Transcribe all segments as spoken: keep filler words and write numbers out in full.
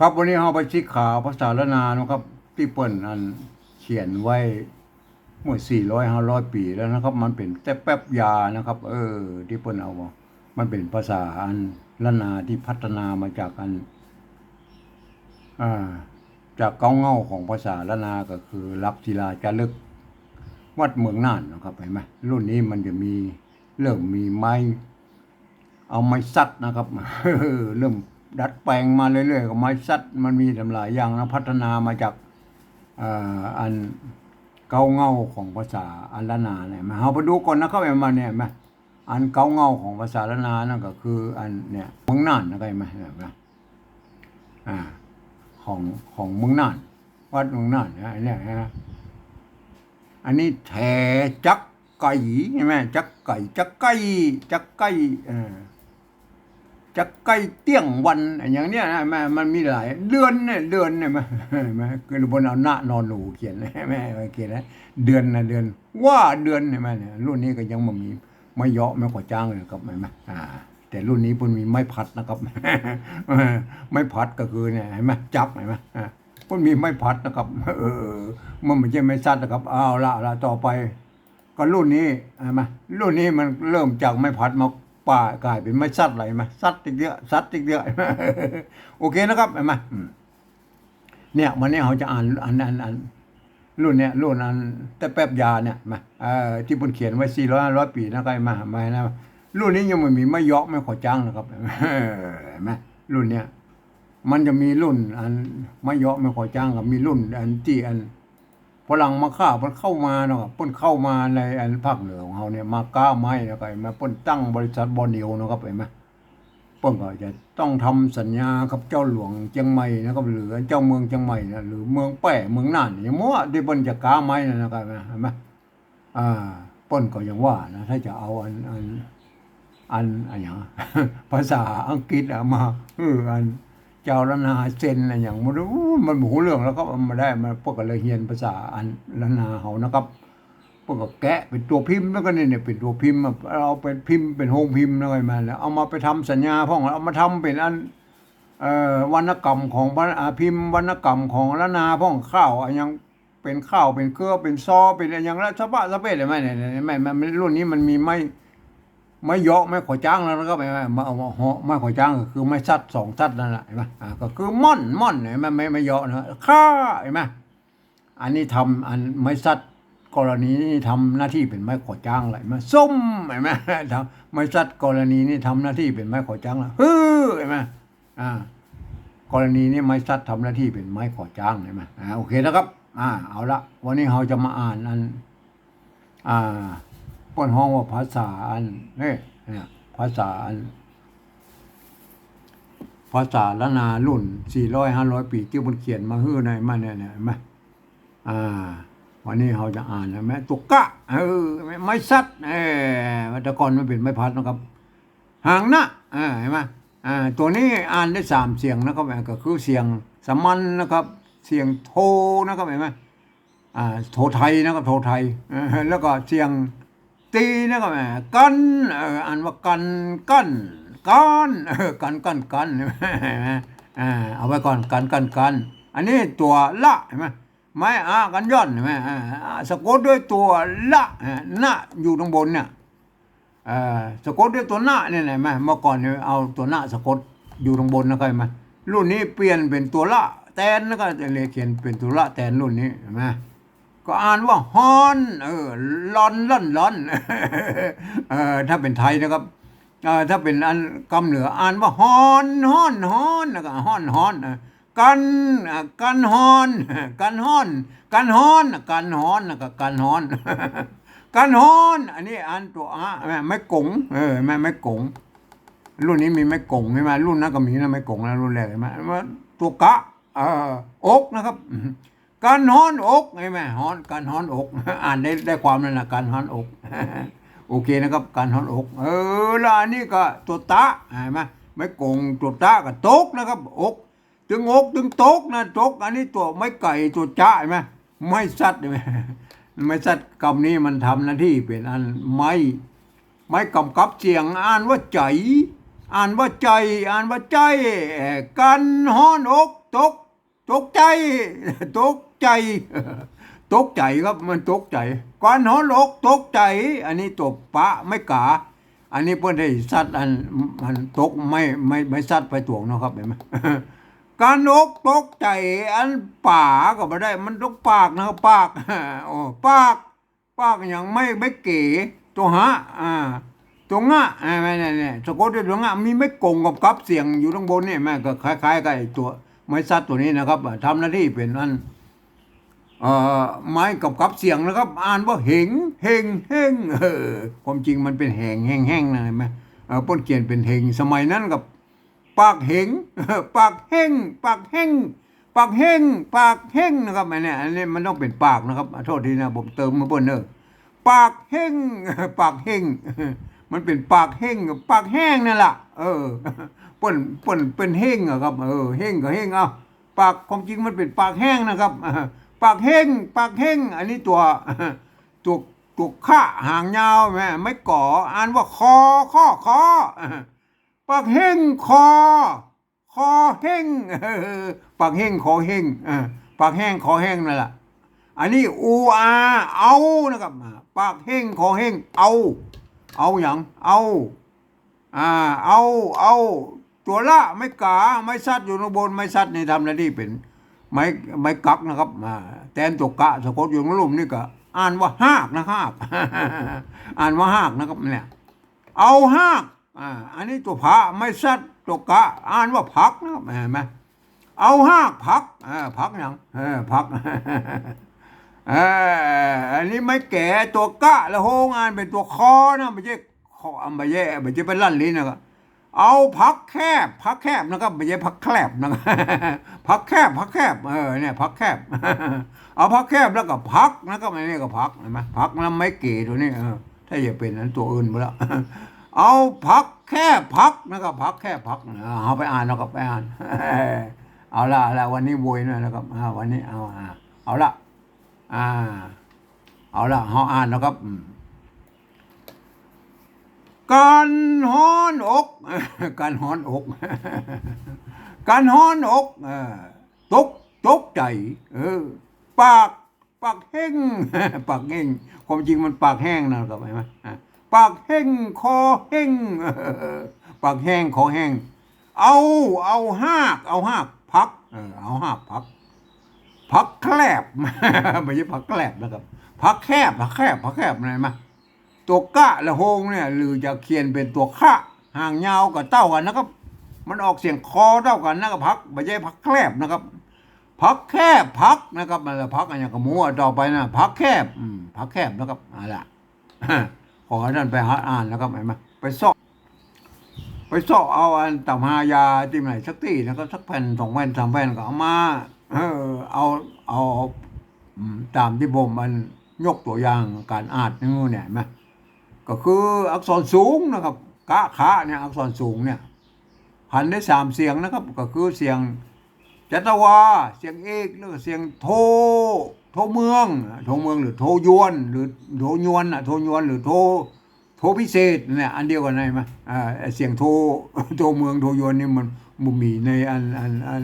ครับ วันนี้เฮาไปสิขาภาษาล้านนานะครับ ตี้เปิ้นอันเขียนไว้เมื่อสี่ร้อยห้าร้อยปี๋แล้วนะครับ มันเป๋นแต๊แป๊บยานะครับ เออ ตี้เปิ้นเอา มันเป๋นภาษาอันล้านนาตี้พัฒนามาจากอัน อ่า จากเก๊าเหง้าของภาษาล้านนาก็คือหลักศิลาจารึกวัดเมืองน่านนะครับ หันก่อ รุ่นนี้มันจะมี เริ่มมีไม้ เอาไม้สัดนะครับ เริ่มดัดแปลงมาเรื่อยๆ ก็ไม้สัด มันมีตั้งหลายอย่างนะ พัฒนามาจาก เอ่อ อันเก๊าเหง้าของภาษาอันล้านนาเนี่ย มา เฮาไปดูก่อนนะครับ หันก่อ เนี่ย หันก่อ อันเก๊าเหง้าของภาษาล้านนานั่นก็คืออันเนี่ย เมืองน่านนะครับ หันก่อ หันก่อ อ่า ของ ของเมืองน่าน วัดเมืองน่านนะ อันเนี้ยนะ อันนี้แถจักไก๋ หันก่อ จักไก๋ จักไก๋ จักไก๋ เอ่อ จักไก๋เตี้ยงวัน อะหยังเนี่ยนะ มัน มันมีหลาย เดือนเนี่ย เดือนเนี่ย หันก่อ หันก่อ คือเปิ้นเอานะ นอหนูเขียน หันก่อ หันก่อ เขียนนะ เดือนนะ เดือน ว่าเดือน หันก่อ หันก่อ เนี่ย รุ่นนี้ก็ยังบ่มีไม้เยาะไม้ขอจ๊างเลยครับ หันก่อ อ่า แต่รุ่นนี้เปิ้นมีไม้พัดนะครับ ไม้พัดก็คือเนี่ย หันก่อ จับ หันก่อ อ่า เปิ้นมีไม้พัดนะครับ เออ มันบ่ใจ้ไม้สัดนะครับ เอาละ เอาละ ต่อไป ก็รุ่นนี้ หันก่อ รุ่นนี้มันเริ่มจากไม้พัดมาป่า ก๋ายเป๋นไม้สัดเลย หันก่อ สัดติ๊กเดียว สัดติ๊กเดียว โอเคนะครับ หันก่อ อืม เนี่ย วันนี้เฮาจะอ่านอัน อัน อัน รุ่นเนี่ย รุ่นอันแต๊แป๊บยาเนี่ย มา เอ่อ ตี้เปิ้นเขียนไว้สี่ร้อยห้าร้อยปี๋นะ ใค่มา มานะ รุ่นนี้ยังบ่มีไม้เยาะไม้ขอจ๊างนะครับ หันก่อ รุ่นเนี่ย มันจะมีรุ่นอันไม้เยาะไม้ขอจ๊างกับมีรุ่นอันตี้อันฝรั่งมาค้า เปิ้นเข้ามาเนาะ เปิ้นเข้ามาในอันภาคเหนือของเฮาเนี่ย มาก๊าไม้แล้วก็มา เปิ้นตั้งบริษัทบ่อนิวนะครับ หันก่อ เปิ้นก็จะต้องทำสัญญากับเจ้าหลวงเจียงใหม่นะครับ หรือเจ้าเมืองเจียงใหม่นะ หรือเมืองแป้ เมืองน่าน อย่างหมดตี้เปิ้นจะก๊าไม้นั่นนะครับ หันก่อ อ่า เปิ้นก็ยังว่านะ ถ้าจะเอาอัน อัน อัน อะหยัง ภาษาอังกฤษอะมา เออ อัน จาวล้านนาเซ็นอะหยัง มัน อู้ มันบ่ฮู้เรื่องแล้วก็เอามาได้ มัน เปิ้นก็เลยเฮียนภาษาอันล้านนาเฮานะครับ เปิ้นก็แกะเป๋นตั๋วพิมพ์แล้วก็เนี่ย เนี่ย เป๋นตั๋วพิมพ์อะ เอาไปพิมพ์เป๋นโฮงพิมพ์แล้วก็มา แล้วเอามาไปทำสัญญาพ่อง เอามาทำเป๋นอัน เอ่อ วรรณกรรมของพระ อ่า พิมพ์วรรณกรรมของล้านนาพ่อง ข่าวอะหยัง เป๋นข่าว เป๋นเครือ เป๋นซอ เป๋นอะหยังละ สะบะสะเปะเลย หันก่อ หันก่อ หันก่อ หันก่อ รุ่นนี้มันมีไม้ ไม้เยาะไม้ขอจ๊างแล้วนะครับ หันก่อ มา เอามาเหาะไม้ขอจ๊าง ก็คือไม้สัดสองสัดนั่นแหละ หันก่อ อ่า ก็คือม่อน ม่อน หันก่อ ไม้ ไม้เยาะนะ ข้า หันก่อ อันนี้ทำ อันไม้สัดกรณีนี้ทำหน้าตี้เป๋นไม้ขอจ๊างละ หันก่อ ส้ม หันก่อ ทำ ไม้สัดกรณีนี้ทำหน้าตี้เป๋นไม้ขอจ๊างละ ฮือ หันก่อ อ่า กรณีนี้ไม้สัดทำหน้าตี้เป๋นไม้ขอจ๊าง หันก่อ อ่า โอเคนะครับ อ่า เอาละ วันนี้เฮาจะมาอ่านอัน อ่า เปิ้นฮ้องว่าภาษาอัน เนี่ย เนี่ย ภาษาอัน ภาษาล้านนารุ่นสี่ร้อยห้าร้อยปี๋ตี้เปิ้นเขียนมาหื้อในมาเนี่ย เนี่ย หันก่อ อ่า วันนี้เฮาจะอ่าน หันก่อ ตั๋วกะ เออ ไม้สัด เออ แต่ก่อนมันเป๋นไม้พัดนะครับ หางนะ อ่า หันก่อ อ่า ตั๋วนี้อ่านได้สามเสียงนะครับ อ่า ก็คือเสียงสามัญนะครับ เสียงโทนะครับ หันก่อ อ่า โทไทยนะครับ โทไทย เออ แล้วก็เสียงตีนะครับ อ่า กัน เออ อ่านว่ากัน กัน กัน เออ กัน กัน กัน อ่า เอาไว้ก่อน กัน กัน กัน อันนี้ตั๋วละ หันก่อ ไม้อะกันย่อน หันก่อ อ่า อ่า สะกดด้วยตั๋วละ อ่า นะ อยู่ตางบนเนี่ย เอ่อ สะกดด้วยตั๋วนะเนี่ย หันก่อ เมื่อก่อนเนี่ยเอาตั๋วนะสะกดอยู่ตางบนนะครับ หันก่อ รุ่นนี้เปลี่ยนเป๋นตั๋วละแตนนะครับ เลยเขียนเป๋นตั๋วละแตนรุ่นนี้ หันก่อ ก็อ่านว่าฮ้อน เออ ลอน ล่อน ลอน เออ ถ้าเป๋นไทยนะครับ เออ ถ้าเป๋นอันกำเหนืออ่านว่าฮ้อน ฮ้อน ฮ้อน แล้วก็ฮ้อน ฮ้อน เออ กัน อ่ะ กันฮ้อน กันฮ้อน กันฮ้อน กันฮ้อน แล้วก็กันฮ้อน กันฮ้อน อันนี้อ่านตั๋วอะ ไม้กง เออ ไม้ ไม้กง รุ่นนี้มีไม้กง หันก่อ รุ่นนั้นก็มีนะ ไม้กงนะ รุ่นแรก หันก่อ ตั๋วกะ เอ่อ อกนะครับ กันฮ้อนอก หันก่อ ฮ้อน กันฮ้อนอก อ่านได้ ได้ความนั่นแหละ กันฮ้อนอก โอเคนะครับ กันฮ้อนอก เออ แล้วอันนี้ก็ตั๋วตะ หันก่อ ไม้กง ตั๋วตะก็ตกนะครับ อก ตึงอก ตึงตกนะ ตก อันนี้ตั๋วไม้ไก่ ตั๋วจ๊ะ หันก่อ ไม้สัด หันก่อ ไม้สัดกำนี้มันทำหน้าตี้เป๋นอันไม้ ไม้ก๋ำกับเสียง อ่านว่าใจ๋ อ่านว่าใจ๋ อ่านว่าใจ๋ เอ่อ กันฮ้อนอก ตก ตกใจ๋ ตกใจ๋ ตกใจ๋ครับ มันตกใจ๋ ก๋านฮ้อนอกตกใจ๋ อันนี้ตั๋วปะไม้ก๋า อันนี้เปิ้นได้สัตว์อัน อันตกไม้ ไม้ ไม้สัตว์ไปตวงเนาะครับ หันก่อ ก๋านอกตกใจ๋ อันป๋าก็บ่ได้ มันต้องปากนะครับ ปาก โอ้ ปาก ปากหยัง ไม้ ไม้เก๋ ตั๋วหะ อ่า ตั๋วงะ อ่า แม่นๆๆ สะกดด้วยตั๋วงะ มีไม้ก๋งกับกับเสียงอยู่ตังบนนี่ แม่นก็คล้ายๆ กับไอ้ตั๋วไม้สัตว์ตั๋วนี้นะครับ อ่า ทำหน้าตี้เป๋นอัน เอ่อ ไม้กับกับเสียงนะครับ อ่านว่าเหง เหง เหง เออ ความจริงมันเป๋นแหง แห้งๆ นะ หันก่อ เอ่อ เปิ้นเขียนเป๋นเหง สมัยนั้นก็ ปากเหง ปากเฮง ปากเฮง ปากเฮง ปากเฮงนะครับ อันเนี้ย อันนี้มันต้องเป๋นปากนะครับ อ่ะ โทษทีนะ ผมเติมมาเปิ้นเน้อ ปากเฮง ปากเฮง มันเป๋นปากเฮง ปากแห้งนั่นล่ะ เออ เปิ้น เปิ้น เป๋นเฮงอะครับ เออ เฮงก็เฮง เอ้า ปาก ความจริงมันเป๋นปากแห้งนะครับ ปากเฮง ปากเฮง อันนี้ตั๋ว ตั๋ว ตั๋วขะหางยาวแม่ ไม้ก๋อ อ่านว่าคอ ข้อ คอ ปากเฮง คอ คอเฮง ปากเฮง คอเฮง เออ ปากแห้ง คอแห้งนั่นล่ะ อันนี้ อู อา เอานะครับ อ่า ปากเฮง คอเฮง เอา เอาหยัง เอา อ่า เอา เอา ตั๋วละ ไม้ก๋า ไม้สัตว์อยู่ตังบน ไม้สัตว์นี่ทำหน้าตี้เป๋น ไม้ ไม้กั๊กนะครับ อ่า แตนตั๋วกะ สะกดอยู่ตังลุ่มนี่ก็ อ่านว่าฮากนะ ฮาก อ่านว่าฮากนะครับ เนี่ย เอาฮาก อ่า อันนี้ตั๋วผะ ไม้สัตว์ตั๋วกะ อ่านว่าผักนะครับ หันก่อ เอาฮากผัก อ่า ผักหยัง เออ ผัก เออ อันนี้ไม้แก๋ ตั๋วกะละโฮง อ่านเป๋นตั๋วคอนะ บ่ใจ้คอ อ่า บ่ใจ้ บ่ใจ้ไปลั่นลิ้นนะครับ เอาผักแคบ ผักแคบนะครับ บ่ใจ้ผักแคลบนะครับ ผักแคบ ผักแคบ เออ เนี่ย ผักแคบ เอาผักแคบแล้วก็ผักนะครับ อันนี้ก็ผัก หันก่อ ผักนำไม้เก๋ตั๋วนี้ เออ ถ้าจะเป๋นอันตั๋วอื่นไปแล้ว เอาผักแคบผักนะครับ ผักแคบผัก อ่า เอาไปอ่านนะครับ ไปอ่าน เอาละ เอาละ วันนี้โวยหน่อยนะครับ อ่า วันนี้ เอา อ่า เอาละ อ่า เอาละ เฮาอ่านนะครับ อืม ก๋านฮ้อนอก ก๋านฮ้อนอก ก๋านฮ้อนอก เออ ตก ตกใจ๋ เออ ปาก ปากเฮง ปากเฮง ความจริงมันปากแห้งนะครับ หันก่อ อ่ะ ปากเฮง คอเฮง ปากแห้ง คอแห้ง เอา เอาฮาก เอาฮากผัก เออ เอาฮากผัก ผักแคลบ บ่ใจ้ผักแคลบนะครับ ผักแคบ ผักแคบ ผักแคบ หันก่อ ตั๋วกะละโฮงเนี่ย หรือจะเขียนเป๋นตั๋วขะหางยาวก็เต้ากั๋นนะครับ มันออกเสียงคอเต้ากั๋นนะครับ ผัก บ่ใจ้ผักแคลบนะครับ ผักแคบผักนะครับ นั่นแหละ ผักอันหยังก็มั่วต่อไปนะ ผักแคบ อืม ผักแคบนะครับ เอาละ ขอให้ท่านไปหาอ่านนะครับ หันก่อ ไปเซาะ ไปเซาะเอาอันตำฮายาตี้ไหนสักตี้นะครับ สักแผ่นสองแผ่นสามแผ่นก็เอามา เออ เอา เอา อืม ต๋ามตี้ผมอันยกตั๋วอย่างก๋านอ่านนี่ หันก่อ ก็คืออักษรสูงนะครับ กะ ขะ เนี่ย อักษรสูงเนี่ย ผันได้สามเสียงนะครับ ก็คือเสียงจัตวา เสียงเอก แล้วก็เสียงโท โทเมือง โทเมือง หรือโทยวน หรือโทยวนน่ะ โทยวน หรือโท โทพิเศษเนี่ย อันเดียวกั๋น หันก่อ อ่า ไอ้เสียงโท โทเมือง โทยวนนี่มันบ่มีในอัน อัน อัน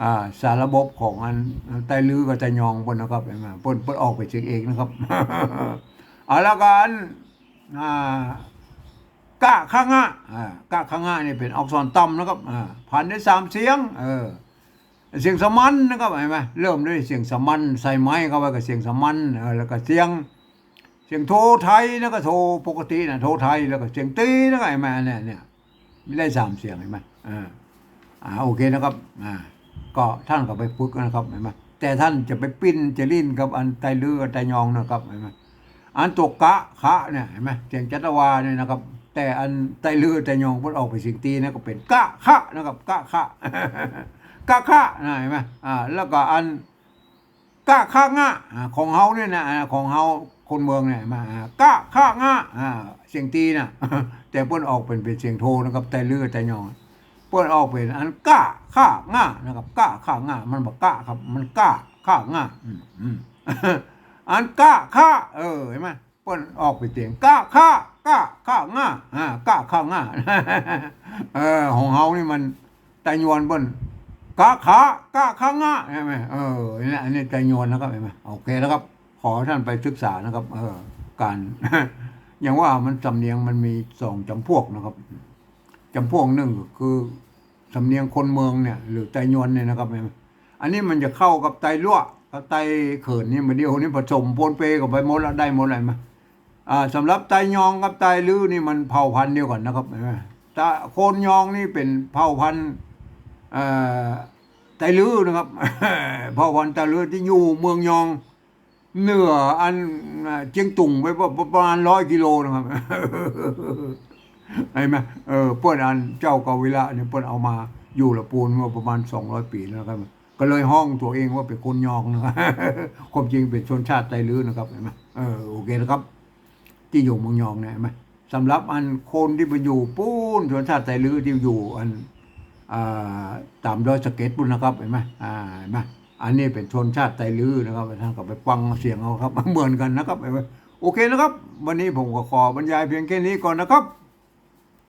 อ่า สาระบบของอัน อันไตลื้อกับไตยองเปิ้นนะครับ หันก่อ เปิ้น เปิ้นออกเป๋นเสียงเอกนะครับ เอาละกั๋น อ่า กะ ขะ งะ อ่า กะ ขะ งะ นี่เป๋นอักษรต่ำนะครับ อ่า ผันได้สามเสียง เออ เสียงสามัญนะครับ หันก่อ เริ่มด้วยเสียงสามัญ ใส่ไม้เข้าไปกับเสียงสามัญ เออ แล้วก็เสียง เสียงโทไทย แล้วก็โทปกตินะ โทไทย แล้วก็เสียงตีนะครับ หันก่อ เนี่ย เนี่ย มีได้สามเสียง หันก่อ อ่า อ่า โอเคนะครับ อ่า ก็ท่านก็ไปฝึกนะครับ หันก่อ แต่ท่านจะไปปิ้นจะลิ้นกับอันไตลื้อกับไตยองนะครับ หันก่อ อันตั๋วกะ ขะ เนี่ย หันก่อ เสียงจัตวาเนี่ยนะครับ แต่อันไตลื้อไตยองเปิ้นออกเป๋นเสียงตีนะ ก็เป๋นกะ ขะ นะครับ กะ ขะ กะ ขะ นะ หันก่อ อ่า แล้วก็อัน กะ ขะ งะ อ่า ของเฮาเนี่ยนะ อ่า ของเฮาคนเมืองเนี่ย หันก่อ อ่า กะ ขะ งะ อ่า เสียงตีนะ แต่เปิ้นออกเป๋น เป๋นเสียงโทนะครับ ไตลื้อไตยอง เปิ้นออกเป๋นอันกะ ขะ งะ นะครับ กะ ขะ งะ มันบ่กะครับ มันกะ ขะ งะ อืม อืม อันกะ ขะ เออ หันก่อ เปิ้นออกเป๋นเสียงกะ ขะ กะ ขะ งะ อ่า กะ ขะ งะ เออ ของเฮานี่มัน ไตยวนเปิ้น กะขะ กะขะงะ ใช่ไหม เออ เนี่ย อันนี้ไตยวนนะครับ เห็นไหม โอเคนะครับ ขอท่านไปศึกษานะครับ เออ การ อย่างว่ามันสำเนียงมันมีสองจ๋ำพวกนะครับ จ๋ำพวกนึ่งก็คือสำเนียงคนเมืองเนี่ย หรือไตยวนเนี่ยนะครับ เห็นไหม อันนี้มันจะเข้ากับไตลัวะกับไตเขินนี่มาเดียวนี่ผสมปนเปกันไปหมดแล้ว ได้หมดเลยมา อ่า สำหรับไตยองกับไตลื้อนี่มันเผ่าพันธุ์เดียวกั๋นนะครับ เห็นไหม ตะ คนยองนี่เป๋นเผ่าพันธุ์ เอ่อ ไตลื้อนะครับ เผ่าพันธุ์ไตลื้อตี้อยู่เมืองยอง เหนืออัน อ่า เจียงตุงไปประ ประมาณร้อยกิโลนะครับ เห็นไหม เออ เปิ้นอันเจ้ากาวิละเนี่ยเปิ้นเอามาอยู่ละปูนเมื่อประมาณสองร้อยปี๋แล้วนะครับ ก็เลยฮ้องตั๋วเองว่าเป๋นคนยองนะครับ ความจริงเป๋นชนชาติไตลื้อนะครับ เห็นไหม เออ โอเคนะครับ ตี้อยู่เมืองยองเนี่ย เห็นไหม สำหรับอันคนตี้ไปอยู่ปู๊น ชนชาติไตลื้อตี้อยู่อัน อ่า ต๋ามดอยสะเก็ดปู๊นนะครับ เห็นไหม อ่า เห็นไหม อันนี้เป๋นชนชาติไตลื้อนะครับ ท่านก็ไปฟังเสียงเอาครับ เหมือนกั๋นนะครับ เห็นไหม โอเคนะครับ วันนี้ผมก็ขอบรรยายเพียงแค่นี้ก่อนนะครับ